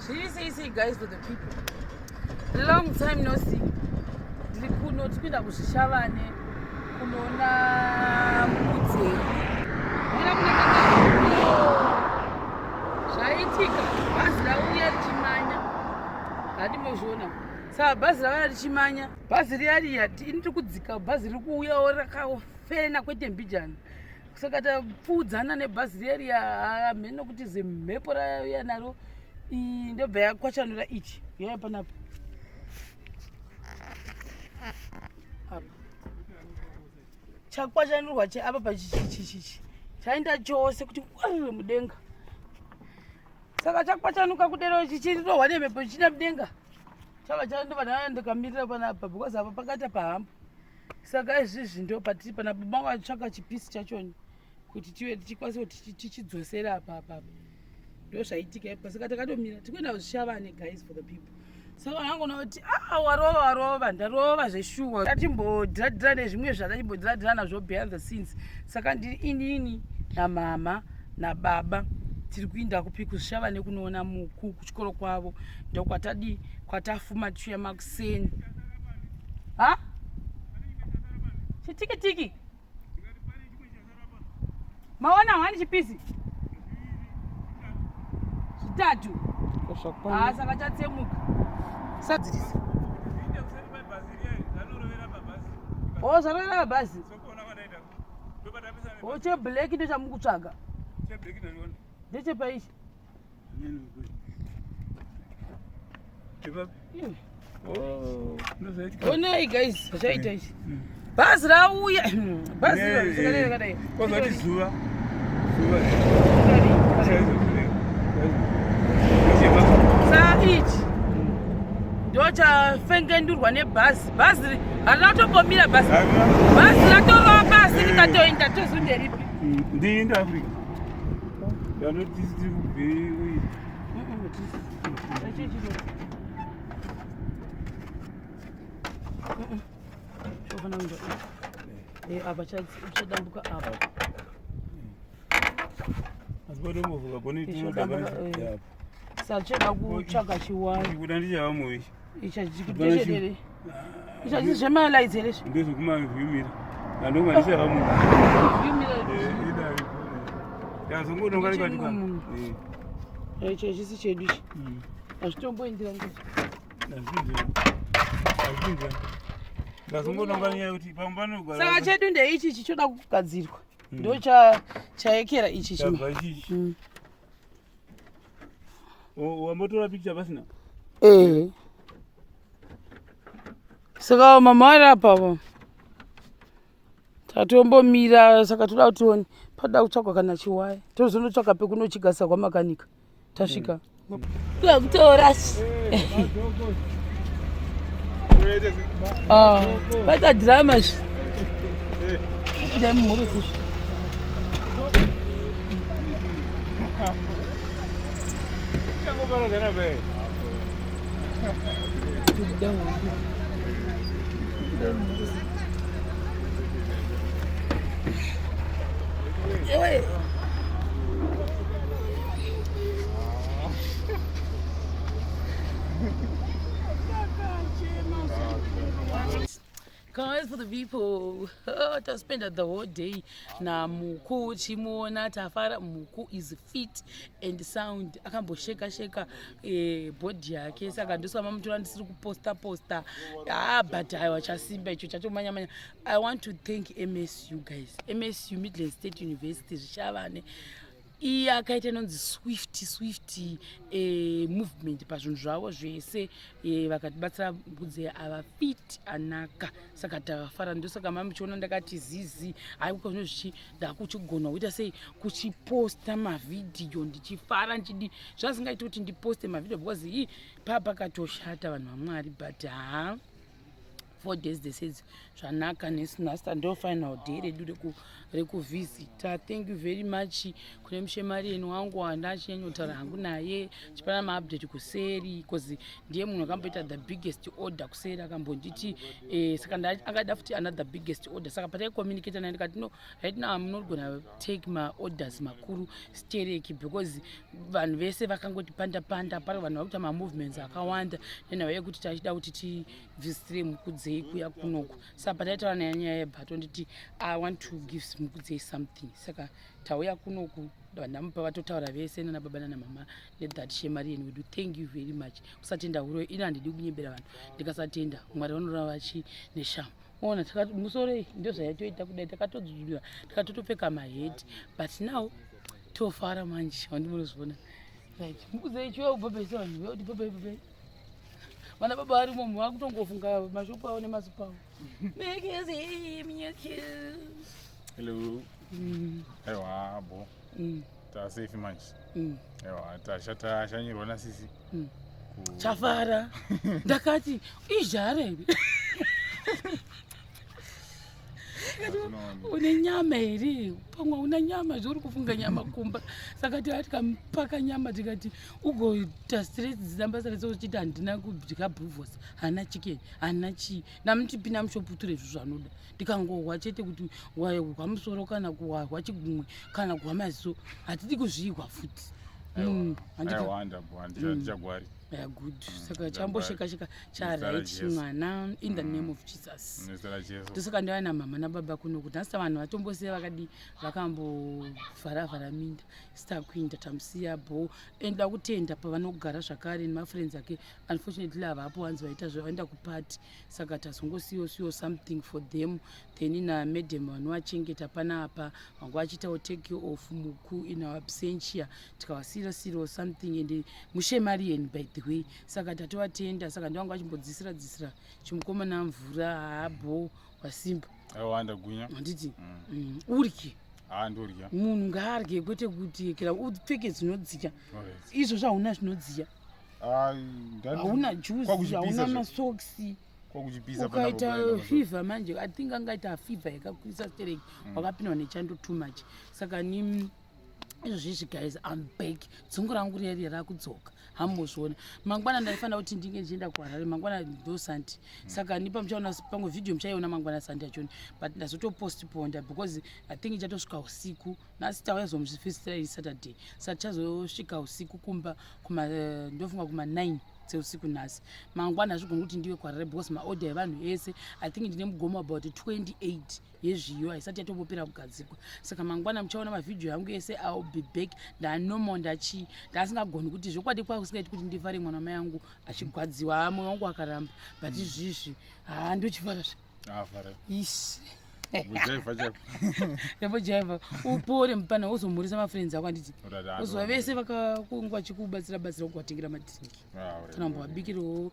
Zviri sei sei guys for the people. Long time no see. Ndiri kuno tikuenda kuzvishavane kunoona mukudzeri. Mwana kunenge zvaitika bhazi rauya richimanya. Hadi mozviona. Saka bhazi rauya richimanya. Bhazi riya riya ini ndiri kudzika bhazi riri kuuyawo rakafena kwete mbijana. Saka tapfuudzana nebhazi riya riya hameno kuti zimhepo rauya naro iyi ndobva yakwachanura ichi yaya panapa apa chakwachanurwa cheapa pachichichichichi chaenda chose kuti kwarire mudenga saka chakwachanuka kudero chichirohwa nemhepo chichida mudenga chava chandobva ndandikamirira panapa because apa pakaita pahambo saka izvizvi ndo patiri pana baba vatsvaka chipisi chachoni kuti tive tichikwanisa kuti tichidzosera apa apa ndo zvaitika ipa saka takatomira tikuenda kuzvishavane guys for the people saka vanangona kuti ah warova warova ndarova zveshuwa tatimbodhiradhira nezvimwe zvatatimbodhiradhira nazvo behind the scenes saka ndiri inini namama nababa tiri kuinda kupi kuzvishavane kunoona muku kuchikoro kwavo ndokwatadii kwatafuma tichiuya makuseni ha chitikitiki maona hani chipisi zvitatu ah, saka chatsemuka sadzirisa o oh, zvarovera mabhazi o oh, cheblack ndochamukutsvaga ndechepaichi Onai guys, zvaita izvi. Bhazi rauya. Bhazi rakadai. Kwazati zuva. Zuva. Sa ichi. Ndochafengendurwa nebhazi. Bhazi harina kutombomira bhazi. Bhazi ratorova pasi rikatoenda tozunde ripi. Ndi Africa. Yanoti tiri kubve Apa chadambuka apa. Asi patombovuka bhoneti inodambuka. Saka choda kutsvaga chiwaya. Kuda ndichava ichi. Ichi Izvozvi zvemalights here izvi? Ndezvekumavhimira. Ndandonga ndichava munhu. Vhimira. Ndazongononga ndikatika. Icho hachisi chedu ichi. Hazvitomboendera ngezi. Hazvinzwa. Hazvinzwa. Ndazongononga nyaya yekuti pamwe panogara. Saka chedu ndeichi ichi choda kugadzirwa. Ndo chaekera ichi chimwe. Chabva ichichi. Wambotora picture pasina? Eh. Saka mama vari apa vo. Tatombomira saka toda kuti tione pada kutsvagwa kana chiwaya. Tozonotsvaka pekunochigasa kwamakanika. Tasvika. Kuya kutora. Ah, paita drama zvi. Ndai mhuri zvi. Ewe. Guys, for the people, oh, to spend the whole day na Muku chimuona tafara. Muku is fit and sound. Akambosheka sheka eh, body yake saka ndosaka mamutora ndisiri kuposta posta. Ah, but aiwa chasimba icho chatomanya manya. I want to thank MSU guys. MSU Midlands State University zvichavane iye akaita inonzi swift swift eh, movement pazvinhu zvavo zvese eh, vakatibatsira mbudzi ava fit anaka saka tafara ndosaka mama muchiona ndakati zizi haikuka zvino zvichi ndakuchigona kuita sei kuchiposta mavhidhiyo ndichifara ndichidi zvazingaiti kuti ndiposte mavhidhiyo because ii paa pakatoshata vanhu vamwari but haa 4 days the says zvanaka nesu nhasi ndo final day redu rekuvhizita. Thank you very much. Kune mushemarieni wangu wandachinyanyotaura hangu naye, chipana maupdate kuseri, because ndiye munhu akamboita the biggest order kuseri. Akambonditi saka akada futi another biggest order. Saka pataicommunicata naye ndikati, "No, right now I'm not gonna take maorders makuru stereki, because vanhu vese vakangoti panda panda pari, vanhu vakuita mamovements akawanda nenhau yekuti tachida kuti tivhizitire Mukudzei kuya kunoku." Saka pataitaura naye nyaya yebhato, nditi, "I want to give Mukudzei something." Saka tauya kunoku, vandamupa, vatotaura vese nana baba nana mama nethat shemarian wedu. Thank you very much. Kusatenda huro ini, handidi kunyembera vanhu. Ndikasatenda, Mwari vanorava chi neshamu. Ona musoro iyi ndo zvayatoita kudai, takatodzudzura, tikatotopfeka maheti, but now tofara manje. Wandimunozviona, right? Mukudzei, chiuya ubhebhese vanhu kuti bhebhe bhebhe. Vana baba varimo vakutongofunga mashopu avo nemasupu avo. Mekezi minyeki. Hello. Aiwa, bo. Tasafe manje. Aiwa, tashanyirwa nasisi. Chafara, ndakati izhara here? Hazvinooneka. Une nyama here? Pamwe una nyama, zvouri kufunga nyama kumba. Saka tikamupaka nyama, tikati ugoita stress dzamba stress uchiti handina kudya bruvos, hana chicken, hana chii. Namutipinda mushopu, ture izvo zvanoda. Ndikangohwa chete kuti wahwa musoro kana kuhwa chigumwe kana kuhwa maziso, hatidi kuzviihwa futi. Aiwa, ndabo, handichagwari. Yeah, good. Saka chambosheka sheka charight. Jesu. Mwana, in the name of Jesus. Nezita raJesu. Ndosaka ndauya namama nababa kuno kuti nhasi vanhu vatombosiya vakadi vakambovharavhara minda sitakuinda tamusiya bo. Enda kutenda pavanogara zvakare nemafriends ake. Unfortunately havapo, vanzi vaita vaenda kupati, saka tazongosiyiwo siwo something for them. Then namadam vanovachengeta panapa vanga vachiitawo take care of Muku in our absentia, tikavasiyira siyirawo something. And mushemarian, by the way, saka tatovatenda. Saka ndivanga vachimbodzisira dzisira chimukomana mvura haabho wasimba. Aiwa, ndagunya. Handiti? Urye. Ha, ndorya. Munhu ngaarye, kwete kuti kera upfeke zvinodziya. Alright. Izvozvo hauna zvinodziya. Ai, hauna juzi. Kwakuchipisa Hauna zve. masoksi. Kwakuchipisa. Ukaita fever manje, I think angaita fever yakakwisa stereki, wakapindwa nechando too much. Saka ni izvozvizvi guys, I'm back. Dzungu rangu riya riya rakudzoka, hamuzviona. Mangwana ndaifanira kuti ndinge ndichienda kuHarare mangwana, ndo Sunday. Saka nipa muchaona pamwe vhidhiyo muchaiona mangwana Sunday achoni, but ndazotopostponda because I think ichatosvika usiku. Nhasi tauya zomuzvifisira iri Saturday, saka tichazosvika usiku kumba kuma ndofunga kuma9 dzeusiku nhasi. Mangwana hazvigoni kuti ndiwe kuHarare because maorder evanhu ese, I think ndine mugomo about 28 yezviyo haisati yatombopera kugadzikwa. Saka mangwana muchaona mavhidhiyo yangu ese. I'll be back ndanomo ndachi ndasingagoni kuti zvokwadi kwakusingaiti kuti ndifare mwana mai angu achigwadziwa. Mwoyo wangu akaramba, but izvizvi haa, ndochifara zve. Afara. Ishi. Kujaivha chako. Ndambojaivha, upore mupana, uzomhurisa mafriends ako, handiti? Alright. Uzuva vese vakakunga vachikubatsira batsira kuvatengera madrinki kana kumbovabikirawo.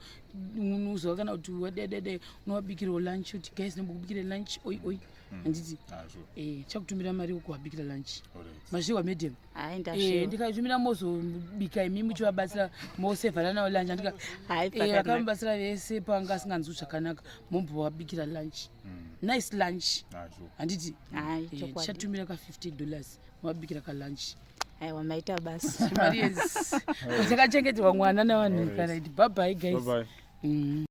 Unoziva kana kuti wadedede, unovabikirawo lunch, kuti guys, ndambokubikira lunch, oi oi, handiti? Ah, sure. Chakutumira mari yekuvabikira lunch. Alright. Mazviwa, madam? Hayi, ndasviwa. Ndikatumira, mozobika imi muchivabatsira, mosevhana navo lunch, andika? Hayi, pakanaka. Vakamubatsira vese panga asinganzwi zvakanaka, mombovabikira lunch, nice lunch. Ah, sure. Handiti? Hayi, chokwadi. Tichatumira ka $50, mavabikira kalunch. Aiwa, maita basa. Mari yesi takachengeterwa mwana navanhu. Alright. Kana iti bye bye guys. Bye bye.